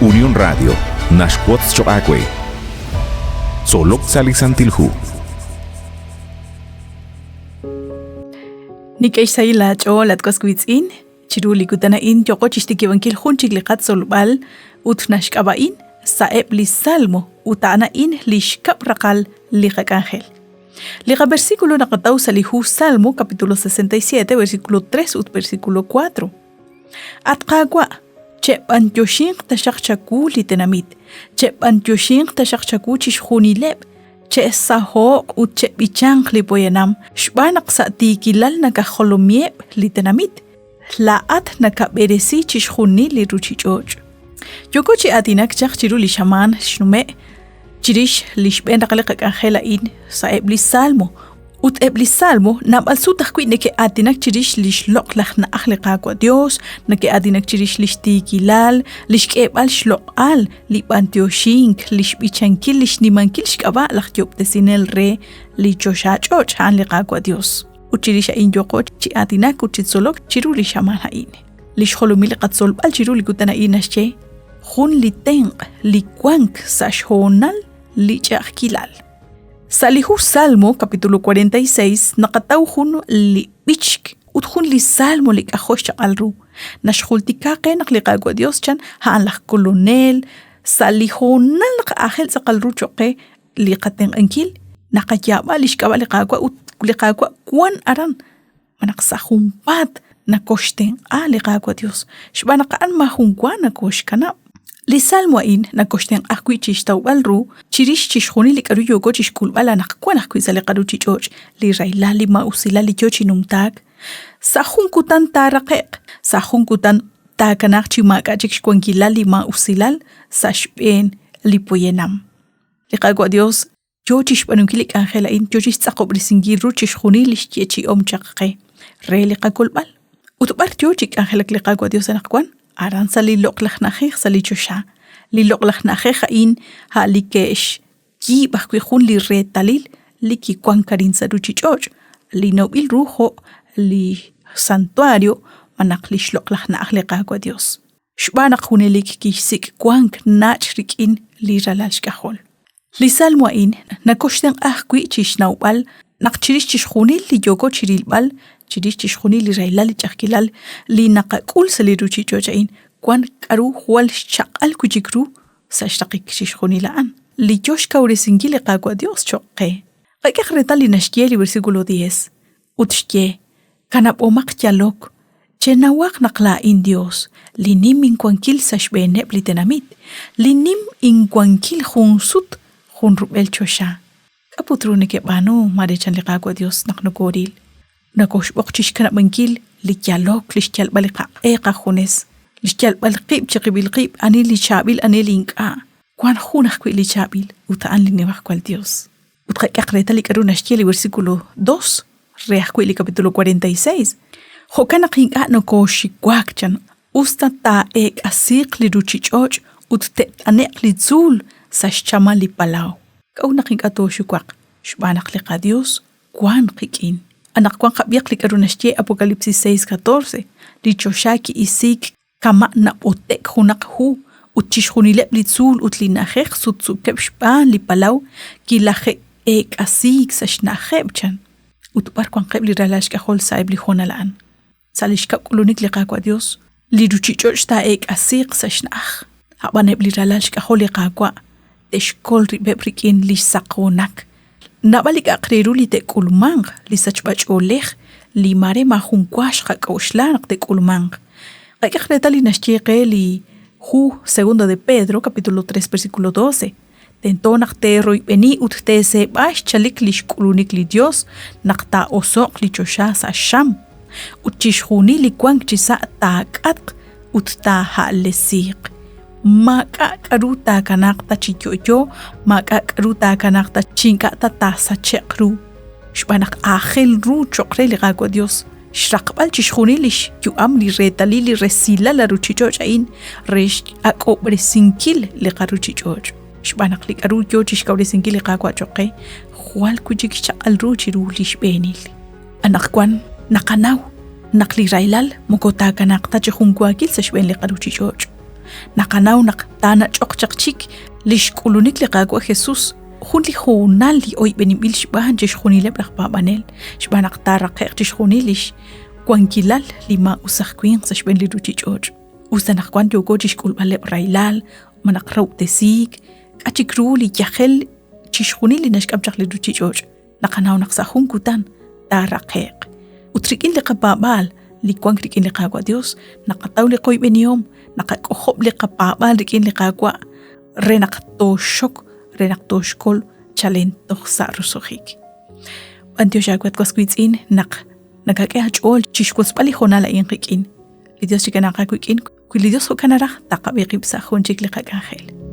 Unión Radio naxwotz choq' aawe. Tzolok sa' li Santil Hu. Nik'e xsahil laach'ool at was wiitz'in, chiru li kutan a'in yooqo chixtikib'ankil jun chik li qatzolb'al ut naxk'ab'a'in sa'eb' li Salmo ut a'an a'in li xkab' raqal li qak'anjel. Li qaversículo naqataw sa' li hu Salmo capítulo 67 versículo 3 ut versículo 4. At Qaawa', che'b'anyoxinq taxaq chawu li tenamit, che'b'anyoxinq taxaq chawu chixjunileb', che'saho'q ut che'b'ichanq li poyanam xb'aan naq sa' tiikilal nakajolomiheb' li tenamit, laa'at nakab'eresi chixjunil li ruuchich'och'. Yooko chi aatinak chaq chiru li xamaan xnume' chirix li xb'een raqal li qak'anjel a'in sa'eb' li Salmo Ut eb' li Salmo naab'al sut ajwi' neke'aatinak chirix li xloq'laj na'aj li Qaawa' Yos, neke'aatinak chirix li xtiikilal, li xk'eeb'al xloq'al, li b'anyoxink, li xb'ichankil li xnimankil xk'ab'a' laj Yob'tesinel re li choxach'och' a'an li Qaawa' Yos. Ut chirix a'in yooqo chi aatinak ut chi tzolok chiru li xamaan a'in. Li xjolomil li qatzolb'al chiru li kutan a'in naxye jun li tenq' li wank sa' xhoonal li ch'a'ajkilal. Sa' li hu Salmo capítulo 46 naqataw jun li b'ichk ut jun li salmo li k'ajo' xchaq'al ru. Naxjultika qe naq li Qaawa' Dios chan a'an laj kolonel sa' li hoonal naq aajel tz'aqal ru cho'q qe li qatenq'ankil, naqayaab'a li xk'ab'a' li Qaawa' ut li Qaawa' wan aran naq sa' junpaat nakoxtenq'a li Qaawa' Dios, xb'aan naq a'an maajun wa nakoxkanab'. Li salmo a'in nakoxtenq'a ajwi' chixtawb'al ru chirix chixjunil li k'a'ru yooko chixk'ulb'al anaqwan ajwi' sa' li qaruchich'och', li rahilal, li maa'usilal li yoo chi numtaak. Sa' jun kutan taaraqe'q, sa' jun kutan taakanaaq chi maak'a' chik xwankilal li maa'usilal sa' xb'een li poyanam. Li Qaawa' Dios yoo chixb'aanunkil li k'anjel a'in, yoo chixtz'aqob'resinkil ru chixjunil li xyeechi'om chaq qe re li qakolb'al. Ut b'ar yoo chi k'anjelak li Qaawa' Dios anaqwan? Aran sa' li loq'laj na'ajej sa' li choxa. Li loq'laj na'ajej a'in a' li ke'xyiib' ajwi' jun li reetalil li kiwank arin sa' ruuchich'och', li nawb'il ru jo' li santuario malaj li xloq'laj na'aj li Qaawa' Dios. Xb'aan naq junelik kixsik' wank nach' rik'in li ralal xk'ajol. Li salmo a'in nakoxtenq'a ajwi' chi xnawb'al naq chirix chixjunil li yooko chi rilb'al, chirix chixjunil li rahilal, li ch'a'ajkilal li naqak'ul sa' li ruuchich'och' a'in, wank k'aru jwal xchaq'al wi' chik ru sa' xraqik chixjunil a'an, li yo xkawresinkil li Qaawa' Yos cho'q qe. Qak'ehaq reetal li naxye li versículo 10, Ut xye, Kanab'omaq yalok, chenawaq naq laa'in Dios, li nim inwankil sa' xb'eeneb' li tenamit, li nim inwankil jun sut jun rub'el choxa. K'a' put ru nekeb'aanu, maare chan li Qaawa' Dios naq nokooril? Nokoxb'oq chixkanab'ankil li yalok, li xyalb'al li qaq'e qajunes, li xyalb'al qib' chiqib'il qib' ani li chaab'il ani li ink'a'. Wan jun ajwi' li chaab'il ut a'an li Nimajwal Dios. Ut qak'ehaq reetal li k'aru naxye li versículo 2 re ajwi' li capítulo 46. Jo'kan naq ink'a' nokooxiwaak chan, us ta taa'eek'asiiq li ruuchich'och' ut te't'ane'q li tzuul sa' xchamal li palaw. K'a'ut naq ink'a' tooxiwaq? Xb'aan naq li qaYos wank qik'in. Anaqwan qab'ihaq li k'aru naxye Apocalipsis 6:14, li choxa ki'isiik kama' nab'ote'k junaq hu ut chixjunileb' li tzuul ut li na'ajej sutsuukeb' xb'aan li palaw kilaje'eek'asiik sa' xna'ajeb', chan. Ut b'ar wanqeb' li ralal xk'ajol sa'eb' li hoonal a'an? Sa' li xkab' k'ulunik li Qaawa' Yos, li ruuchich'och' taa'eek'asiiq sa' xna'aj, ab'an eb' li ralal xk'ajol li Qaawa' te'xkol rib'eb' rik'in li xsaqoonak. Naab'al li k'a'aq re ru li te'k'ulmanq, li sachb'ach'oolej li maare maajunwa xqak'oxla naq te'k'ulmanq. Qak'ehaq reetal li naxye qe li hu Segundo de Pedro, capítulo 3, versículo 12. Tento naq teeroyb'eni ut teeseeb'a xchalik li xk'ulunik li Yos naq taa'oso'q li choxa sa' xam, ut chixjunil li wank chisa' taak'atq ut taaha'lesiiq. Maak'a' k'aru taakanaaq ta chi yo'yo, maak'a' k'aru taakanaaq ta chi ink'a' ta taasache'q ru. Xb'aan naq aajel ru cho'q re li Qaawa' Yos xraqb'al chixjunil li xyu'am li reetalil li resilal a ruuchich'och' a'in re x'ak'ob'resinkil li qaruuchich'och'. Xb'aan naq li k'aru yo chi xkawresinkil li Qaawa' cho'q qe jwal wi' chik xchaq'al ru chiru li xb'eenil. Anaqwan naqanaw naq li rahilal moko taakanaaq ta chi junwaakil sa' xb'een li qaruuchich'och'. Naqanaw naq taanach'oq chaq chik li xk'ulunik li Qaawa' Jesus, jun li hoonal li oyb'eninb'il xb'aan chixjunileb' laj paab'anel, xb'aan naq taaraqe'q chixjunil lix wankilal li maa'us aj winq sa' xb'een li ruchich'och'. Us anaqwan yooko chixk'ulb'aleb' rahilal, malaj rahob'tesiik, k'a' chik ru li yajel chixjunil li naxk'am chaq li ruchich'och'. Naqanaw naq sa' jun kutan taaraqe'q. Ut rik'in li qapaab'aal li wank rik'in li Qaawa' Dios, naqataw li qoyb'enihom, naqak'ojob' li qapaab'aal rik'in li Qaawa' re naq tooxxok, re naq tooxkol chalen toj sa' roso'jik. B'antiox aawe at was wiitz'in naq nakak'e aach'ool chixwotzb'al li hoonal a'in qik'in. Li Dios chikanaaq aawik'in. Wi li Dios jo'kan naraj, taqab'i qib' sa' jun chik li qak'anjel.